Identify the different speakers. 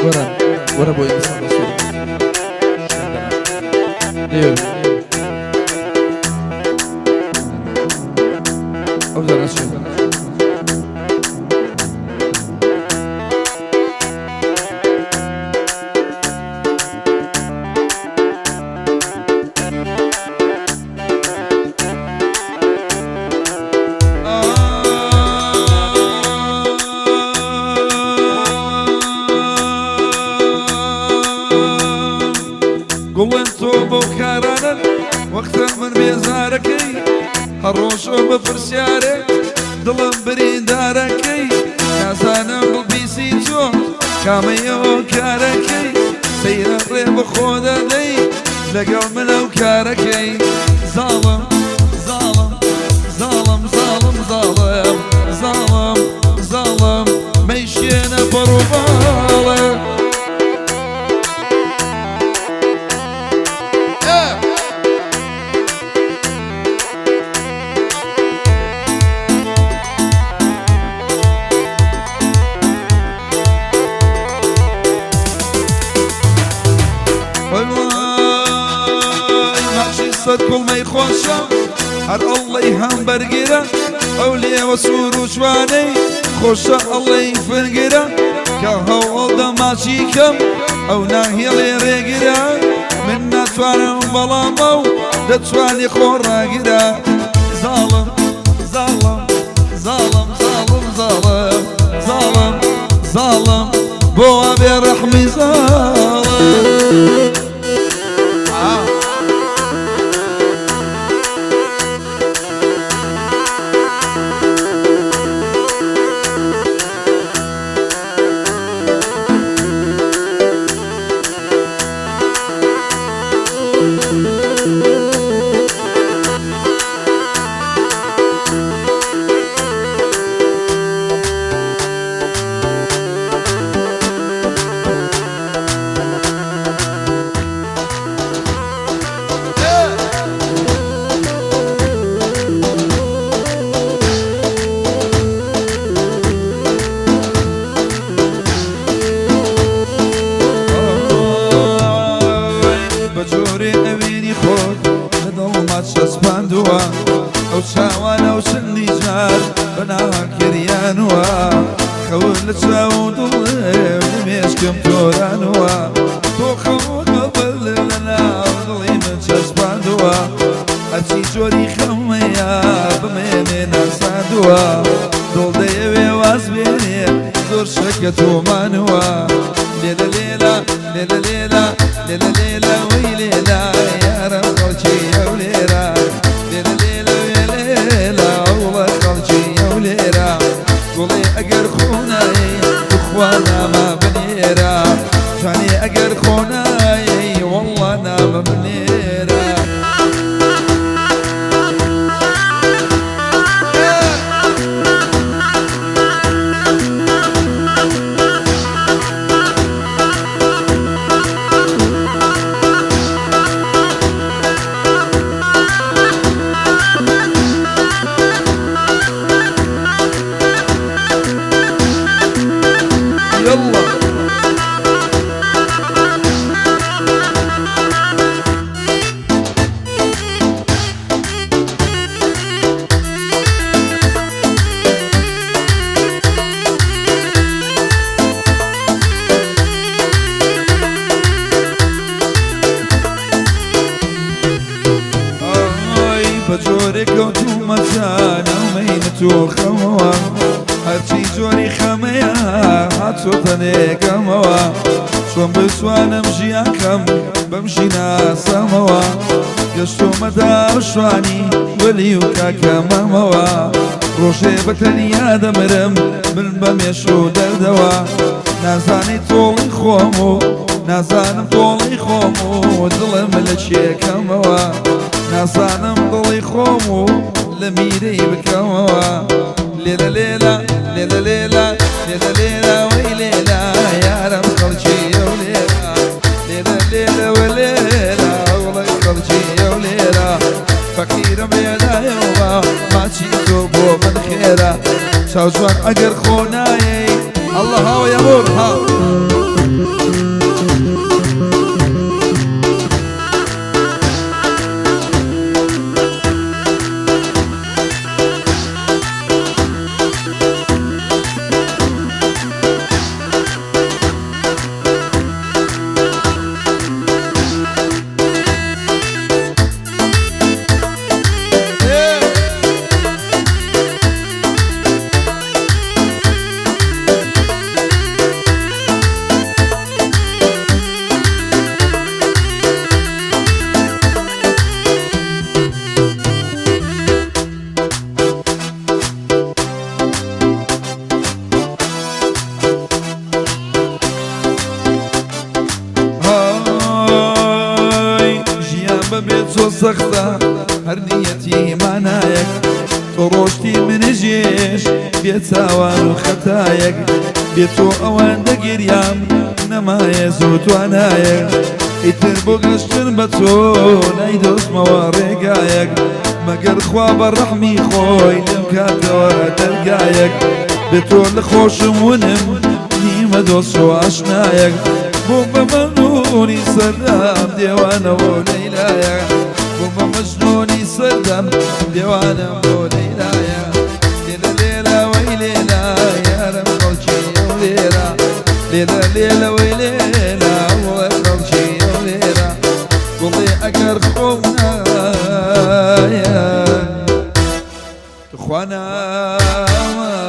Speaker 1: وەرە وەرە بۆ ئینسان دەسوور ئەو دەرەچێت.
Speaker 2: گوڵن تۆ بەو کارانە وەختە من بێزارەکەی هەر ڕۆژە بە پرسیارێ دڵم بریندارەکەی نازانم دڵپیسی چۆن کامەیەوە کارەکەی سەیرە ڕێ بەخۆ دەدەی لەگەڵ من ئەو کارەکەی زاڵم زاڵم زاڵم زاڵم زاڵم زاڵم زاڵم مەیشێنە پەڕوباڵە. ماچی سەد کوڵمەی خۆشە هەر ئەڵڵەی هەم بەرگرە ئەو لێوە سوور و جوانەی خۆشە ئەڵڵەی فرگرە کە هەوڵ دەماچی کەم ئەو ناهێڵێ ڕێگرە من ناتوانم بەڵام ئەو دەتوانێ خۆ ڕاگرە زاڵم زاڵم زاڵم زاڵم زاڵم زاڵم زاڵم بۆ بێ ڕەحمی زاڵم. بە جۆرێ ئەوینی خۆت لە دڵما چەسپاندووە ئەو چاوانە و چەندی جار بە ناکریانوە خەون لە چاو و دڵێ لە مێشکم تۆرانوە تۆ خەوت بە لە ناو دڵی من چەسپاندووە هەرچی جۆری خەمەیە بمێنێ ناساندووە دڵ دەیەوێ واز بێنێ زۆر شەکە تۆمانوە لێلە لێلە لێلە لێلە لێلە لێلە وەی لێلە یارم خەڵکی ئەو لێرە لێلە لێلە لێلە ئەوڵە خەڵکی ئەو لێرە گوڵێ ئەگەر خۆنایەی بخوا نامە بنێرە جانێ ئەگەر خۆنایەی وەڵڵا نامە بنێرە. يلا ئای بە جۆرێک کەوتومە جانەمەینە تۆ خەمەوە هەرچی جۆری خەمەیە هاتۆتە نێگەمەوە چۆن بتوانم ژیانکەم بەم ژیناسەمەوە گەشتۆمەدا شوانی وەلی و کاکەمەمەوە. ڕۆژێ بە تەنیا دەمرم من بە مێش و دەردەوە. نازانی تۆڵی خۆم و نازانم تۆڵی خۆم و دڵم لە چێکەمەوە. نازانم دڵی خۆم و لە میرەی بکەمەوە. لێلە لێلە لێلە لێلە لێلە لێلە وەی لێلە یارم خەڵکی ئەو لێرە. لێلە لێلە وە لێلە وڵی خەڵکی ئەو لێرە. فەقیرم لێدایەوە ماچی تۆ بۆ من خێرە. چاوجوان ئەگەر خۆ نایەی ئەڵڵا هاوە یەمور ها. ژیان بەبێت زۆر سەختە هەر نیەتی مانایەک. تۆ ڕۆشتی منژێش بێتاوان و خەتایەک. بێ تۆ ئەوەندە گریام نەمایە زۆر توانایەک. ئیتر بۆ گەشتن بە تۆ نایدۆزمەوە ڕێگایەک. مەگەر خوا بە ڕەحمی خۆی لەم کاتەوە دەرگایەک. بێ تۆ لە خۆشم ونم نیمە دۆست و ئاشنایەک. بۆ بە مەجنونی سەردەم دێوانەوە لەیلایە. بۆ بە مەجنونی سەردەم دێوانم بۆ لەیلایە. لێلە لێلە وەی لێلە یارم خەڵکی ئەو لێرە. لێلە لێلە وەی لێلە وڵێ خەڵکی ئەو لێرە. گوڵێ ئەگەر خۆم نایە تخوا ناوە.